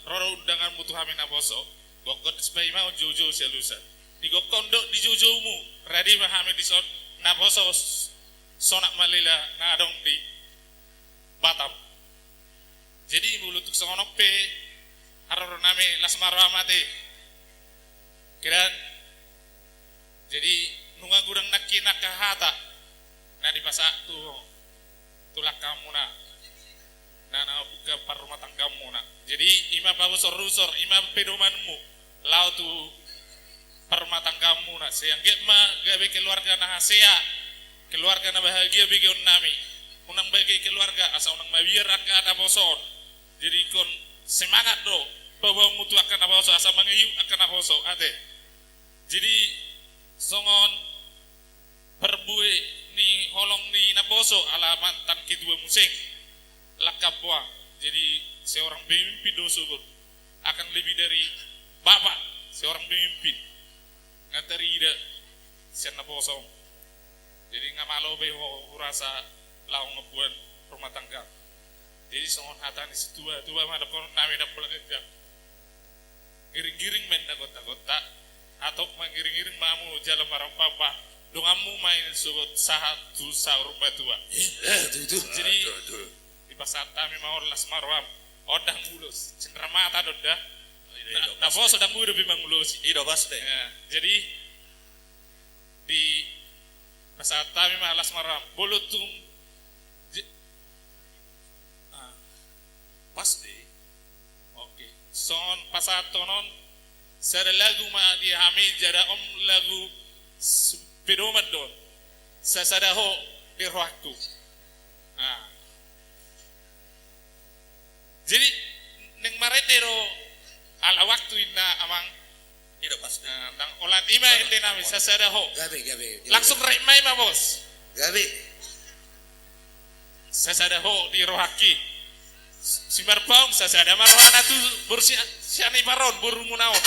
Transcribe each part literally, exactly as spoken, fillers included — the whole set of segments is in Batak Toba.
Ro do undanganmu tu hami naposo. Gokhon sipaima on joujou sialusan. Di gokhon dohot di joujoumu, rade ma hami dison naposo s-, Sonak Malela na adong di Batam. Jadi molo tung songon on pe, haroro nami las ma roham ate. Kedan. Jadi nunga godang nangkin angka hata na dipasahat tu, tu langkamuna, na, na buka parrumatanggaanmuna. Jadi ima pausor-usor, ima pedomanmu laho tu parrumatanggaanmuna. Sai anggiat ma gabe keluarga na hasea, keluarga na bahagia begeon nami. Unang bage keluarga asa unang mabiar angka naposo on. Jadi ingkon semangat do paboaonmu tu angka naposo asa mangihut angka naposo ate. Jadi songon parbue ni holong ni naposo ala mantan ketua muse, langkam boa. Jadi seorang pemimpin do sogot, akan lebih dari bapak, seorang pemimpin. Nga tarida sian naposo. Jadi nga malo be ho hurasa laho mambuat rumah tangga. Jadi songon hata ni situa-tua ma dohonon nami, ndang pola gendang. Giring-giring ma inna gonta-gonta, atau mangiring-iring ma hamu jala marompa-ompa, donganmu ma i sogot sahat tu saur matua. Eh, tutu. Jadi, aduh, aduh. Dipasahat hami ma on las ma roham. On ndang ulos, cindera mata do da. Ida, ida, naposo ndang boi dope mangulosi. Ida pasti. Ya, jadi dipasahat hami ma las ma roham. Molo tung je-, ah, pasti. Oke. Songon pasahaton on, sada lagu ma di hami, jala on lagu s-, pedoman do on. Sasada ho di rohangku. Nah. Jadi, naeng marende ro ala waktu inna amang. Ida pasti. Nah, ndang holan ima ende nami, sasada ho. Gabe, gabe, gabe. Langsung rap ma ima, Bos. Gabe. Sasada ho di rohangki. Simarpaung sasada ma rohana tu boru si-, Sianipar on, borumuna on.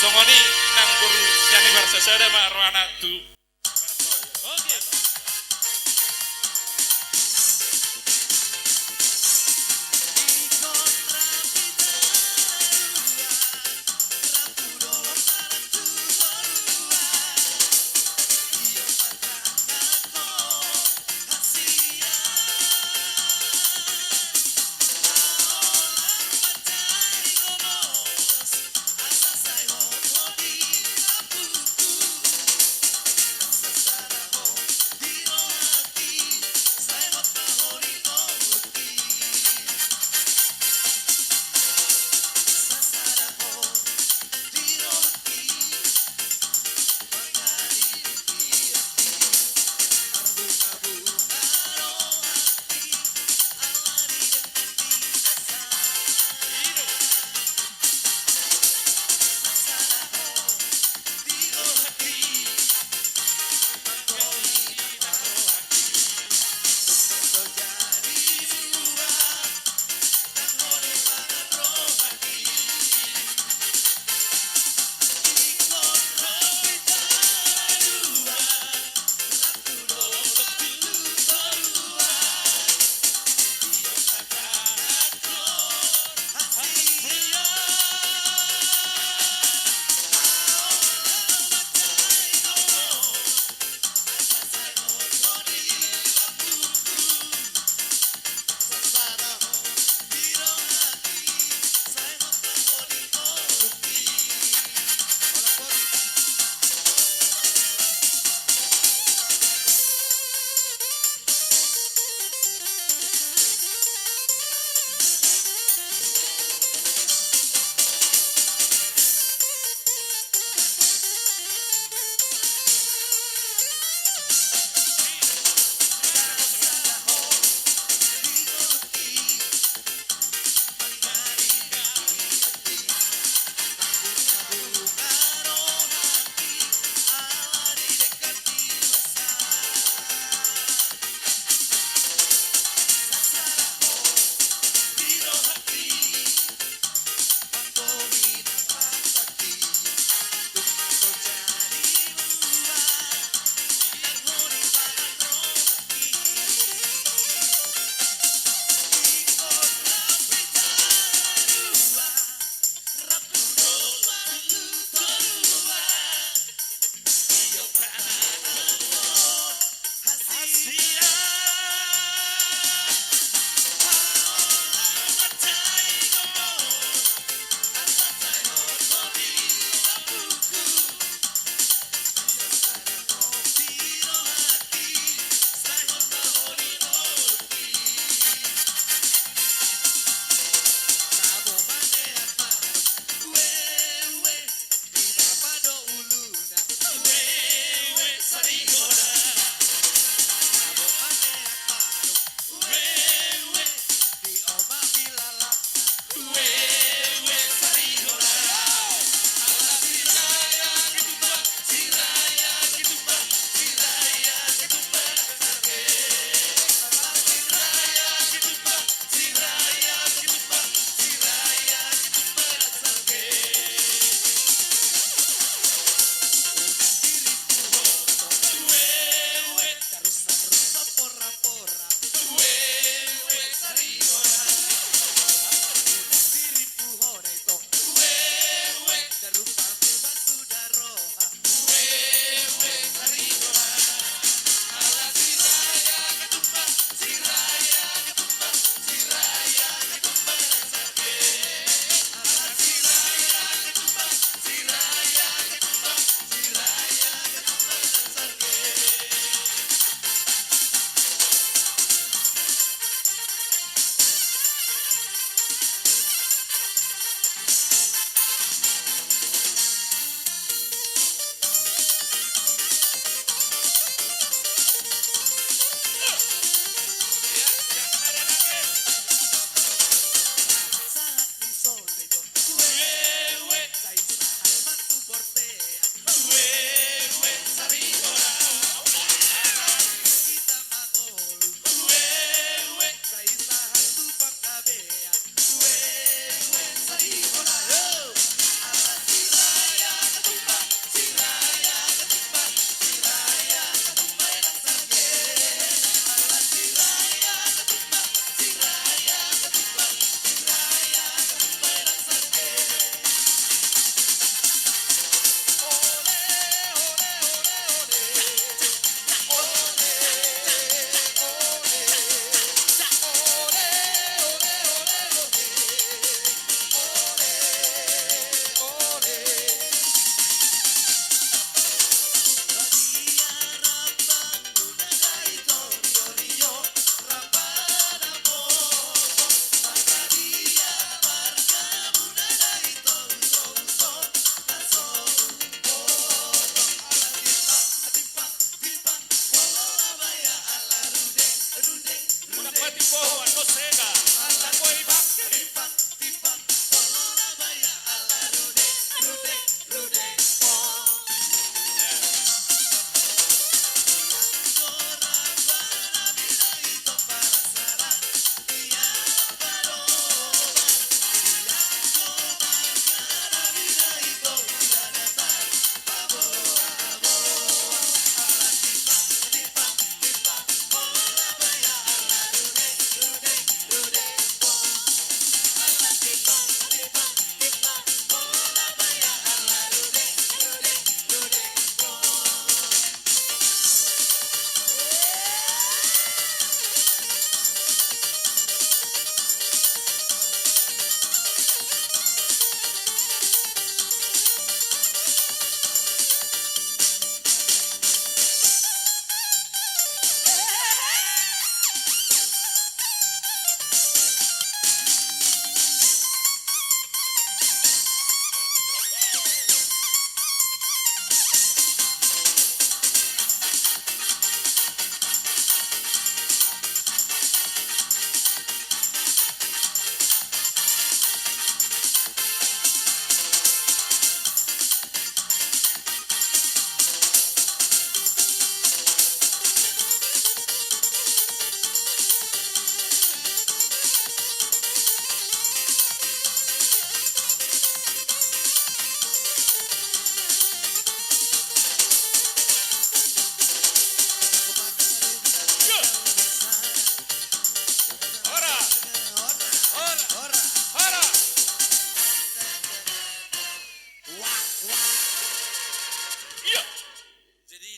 Songon i nang boru Sianipar sasada ma rohana tu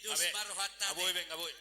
Tus ma rohanta. Nga boi be, nga boi.